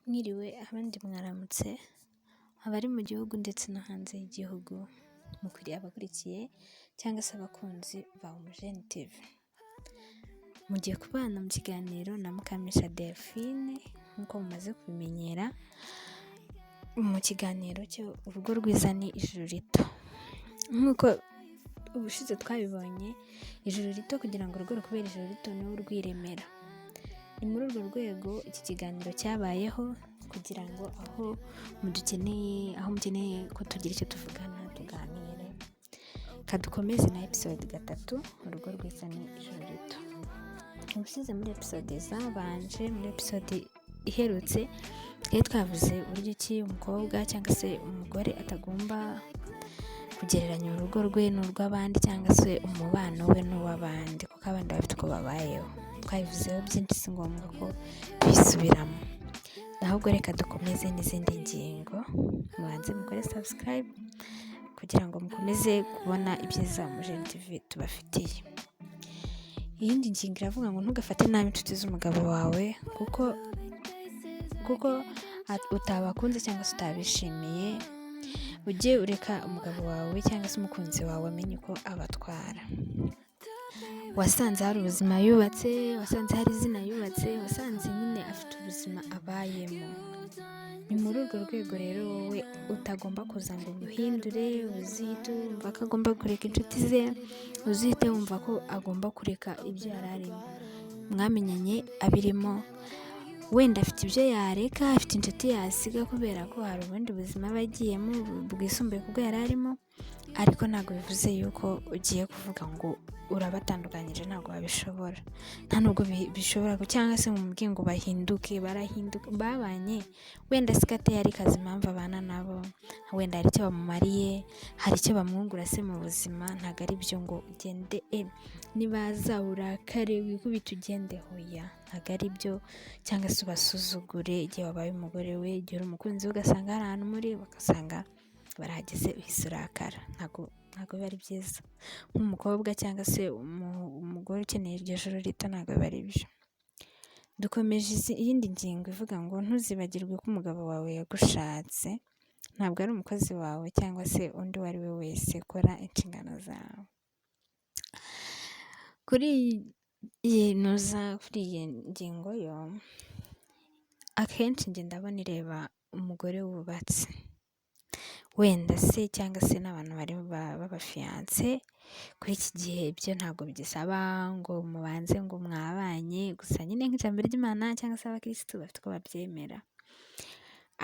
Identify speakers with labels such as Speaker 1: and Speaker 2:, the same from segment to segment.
Speaker 1: Mwiriwe abandi mwaramutse, abari mu gihugu ndetse no hanze y'igihugu, mukwiriye abakurikiye cyangwa se abakunzi ba Umujeni TV. Mugiye kubana mu kiganiro na Mukamisha Delphine nk'uko mumaze kubimenyera, mu kiganiro cyo urugo rwiza ni ijuru rito. Nk'uko ubushize twabibonye, ijuru rito kugira ngo urugo rukubere ijuru rito ni urwiremera. Ni muri urwo rwego iki kiganiro cyabayeho kugira ngo aho mudukeneye, aho mukeneye ko tugira icyo tuvugana tuganire. Kadukomeze na episode 3, urugo rwiza ni ijuru rito. Ubushize muri episode zabanje, muri episode iherutse, twari twavuze uburyo ki umukobwa cyangwa se umugore atagomba kugereranya urugo rwe n'urw'abandi cyangwa se umubano we n'uw'abandi, kuko abandi bafite uko babayeho. Twabivuzeho byinshi, si ngombwa ko tubisubiramo. Ahubwo reka dukomeze n'izindi ngingo, mubanze mukore subscribe kugira ngo mukomeze kubona ibyiza Umujeni TV tubafitiye. Iyindi ngingo iravuga ngo ntugafate nabi inshuti z'umugabo wawe kuko utabakunze cyangwa se utabishimiye, ujye ureka umugabo wawe cyangwa se umukunzi wawe amenye uko abatwara. Wasanze hari ubuzima yubatse, wasanze hari izina yubatse, wasanze nyine afite ubuzima abayemo. Ni muri urwo rwego rero wowe utagomba kuza ngo ubuhindure, uzihite wumva ko agomba kureka inshuti ze, uzihite wumva ko agomba kureka ibyo yari arimo. Mwamenyanye abirimo, wenda afite ibyo yareka, afite inshuti yasiga kubera ko hari ubundi buzima aba agiyemo bwisumbuye ku bwo yari arimo, ariko ntabwo bivuze yuko ugiye kuvuga ngo urabatandukanyije, ntabwo wabishobora. Nta nubwo bishobora cyangwa se ngo umubwire ngo bahinduke, barahinduka, babanye, wenda se ko ateye ariko azi impamvu abana nabo, wenda hari icyo bamumariye, hari icyo bamwungura se mu buzima, ntabwo ari byo ngo ugende nibaza urakare wikubite ugende, hoya, ntabwo ari byo, cyangwa se ubasuzugure igihe wabaye umugore we, igihe uri umukunzi we ugasanga hari ahantu muri, ugasanga barahageze uhise urakara, ntabwo biba ari byiza. Nk'umukobwa cyangwa se umugore ukeneye iryo joro rito ntabwo biba ari byo. Dukomeje iyindi ngingo ivuga ngo ntuzibagirwe ko umugabo wawe yagushatse, ntabwo ari umukozi wawe cyangwa se undi uwo ari we wese, kora inshingano zawe. Kuri iyi ntuza, kuri iyi ngingo yo, akenshi njye ndabona ireba umugore wubatse, wenda se cyangwa se n'abantu bari b'abafiyanse, kuri iki gihe ibyo ntabwo bigisaba ngo mubanze ngo mwabanye, gusa nyine nk'ijambo ry'Imana cyangwa se abakirisitu bafite uko babyemera,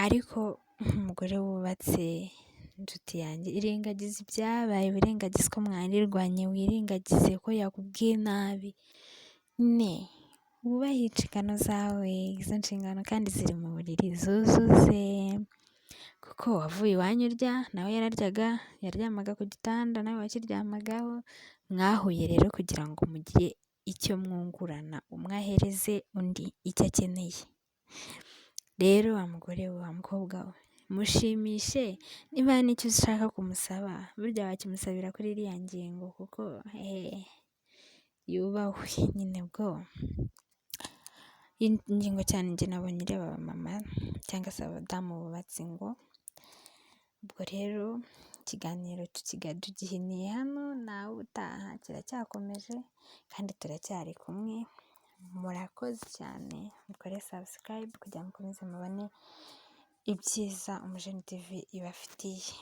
Speaker 1: ariko nk'umugore wubatse, inshuti yanjye, irengagize ibyabaye, wirengagize ko mwarirwanye, wirengagize ko yakubwiye nabi, ne wubahe inshingano zawe, izo nshingano kandi ziri mu buriri zuzuze, kuko wavuye iwanyu urya, nawe yararyaga, yaryamaga ku gitanda nawe wakiryamagaho, mwahuye rero kugira ngo mugire icyo mwungurana, umwe ahereze undi icyo akeneye. Rero wa mugore we, wa mukobwa we, mushimishe, niba hari n'icyo ushaka kumusaba, burya wakimusabira kuri iriya ngingo kuko yubahwe nyine bwo. Ingingo cyane njye nabonye ireba abamama cyangwa se abadamu bubatse ingo, ubwo rero ikiganiro tugihiniye hano, nawe utaha kiracyakomeje kandi turacyari kumwe, murakoze cyane, mukore subscribe kugira ngo mukomeze mubone ibyiza Umujeni TV ibafitiye.